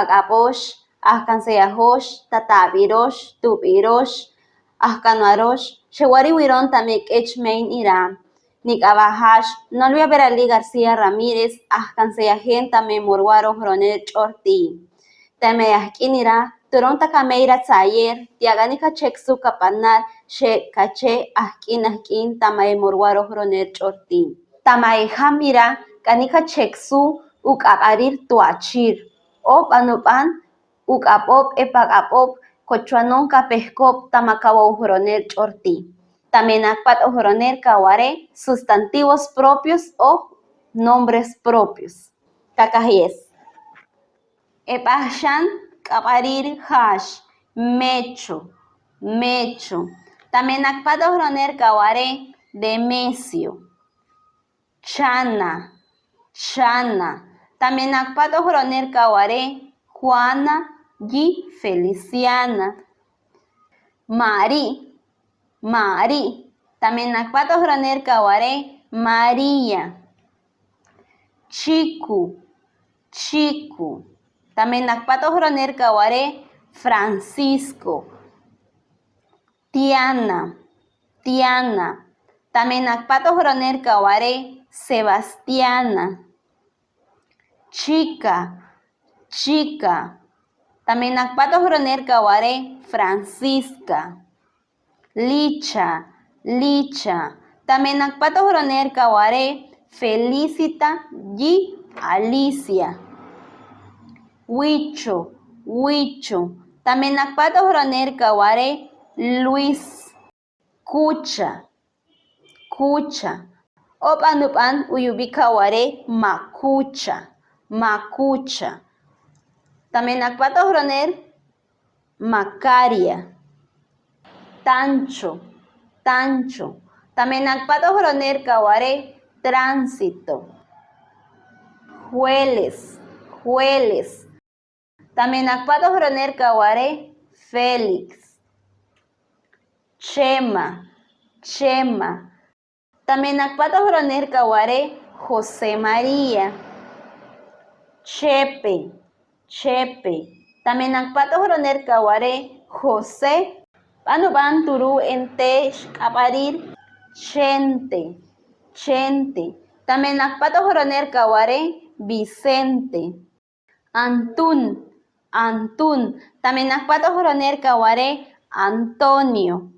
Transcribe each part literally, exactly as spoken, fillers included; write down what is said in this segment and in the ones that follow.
Ak'apox, ajkanseyajox, tatabirox, tubirox, ajkanwarox, xewariwiron tame k'echmeyn ira. Nik'awajax, no olvide ver a Lee García Ramírez, ajkanseyajen tame morwaro joronel ch'orti. Tame ajk'in ira, turon ta kamey ra tsayer, tiagan ika cheksu kapanar, xe'kache ajk'in ajk'in tame morwaro joronel ch'orti. Tame ajk'in ira, kanika cheksu uk'ab'aril tuachir. O b'anub'an, uk'ab'ob', epak'ab'ob', kochwanon kapejkob tama kawow joronel ch'orti. Tame nakpat o joronel kaware, sustantivos propios o nombres propios. Kakajes. Epajxan k'ab'aril jax, mecho, mecho. Tame nakpat o joronel kaware, Demesio. Chana, chana. Tame nakpat o joronel kaware, Juana yi Feliciana. Mari, mari. Tame nakpat o joronel kaware, María. Chiku, chiku. Tame nakpat o joronel kaware, Francisco. Tiana, Tiana. Tame nakpat o joronel kaware, Sebastiana. Chika, chika. Tame nakpat o joronel kaware, Francisca. Licha, licha. Tame nakpat o joronel kaware, Felicita yi Alicia. Wicho, wicho. Tame nakpat o joronel kaware, Luis. Kucha, kucha. O b'anub'an uyub'i kaware, makucha, makucha. Tame nakpat o joronel, Macaria. Tancho, tancho. Tame nakpat o joronel kaware, Tránsito. Jueles, jueles. Tame nakpat o joronel kaware, Félix. Chema, chema. Tame nakpat o joronel kaware, José María. Chepe, chepe. Tame nakpat o joronel kaware, José. B'anub'an turu ente xk'ab'aril, chente, chente. Tame nakpat o joronel kaware, Vicente. Antun, Antun. Tame nakpat o joronel kaware, Antonio.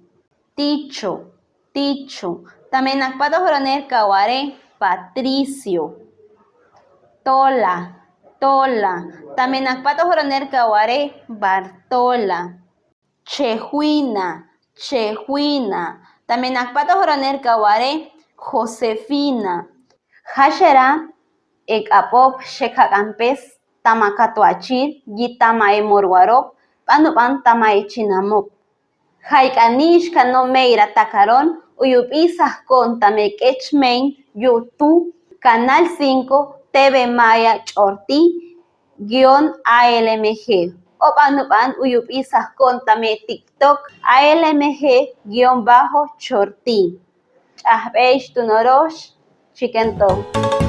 Ticho, ticho. Tame nakpat o joronel kaware, Patricio. Tola, tola. Tame nakpat o joronel kaware, Bartola. Chejuina, chejuina. Tame nakpat o joronel kaware, Josefina. Jashera, ek'apob xekak'ampes tama katuachir yi tama emorwarob, b'anub'an tama echinamob. Jayk'ani xkanomeira takaron uyub'isaj kon tame k'echmeyn YouTube, Canal cinco, T V Maya ch'orti, guion A L M G. O b'anub'an uyub'isaj kon tame TikTok, A L M G guion bajo ch'orti. Ch'ajb'ey xtunorox, chiken to.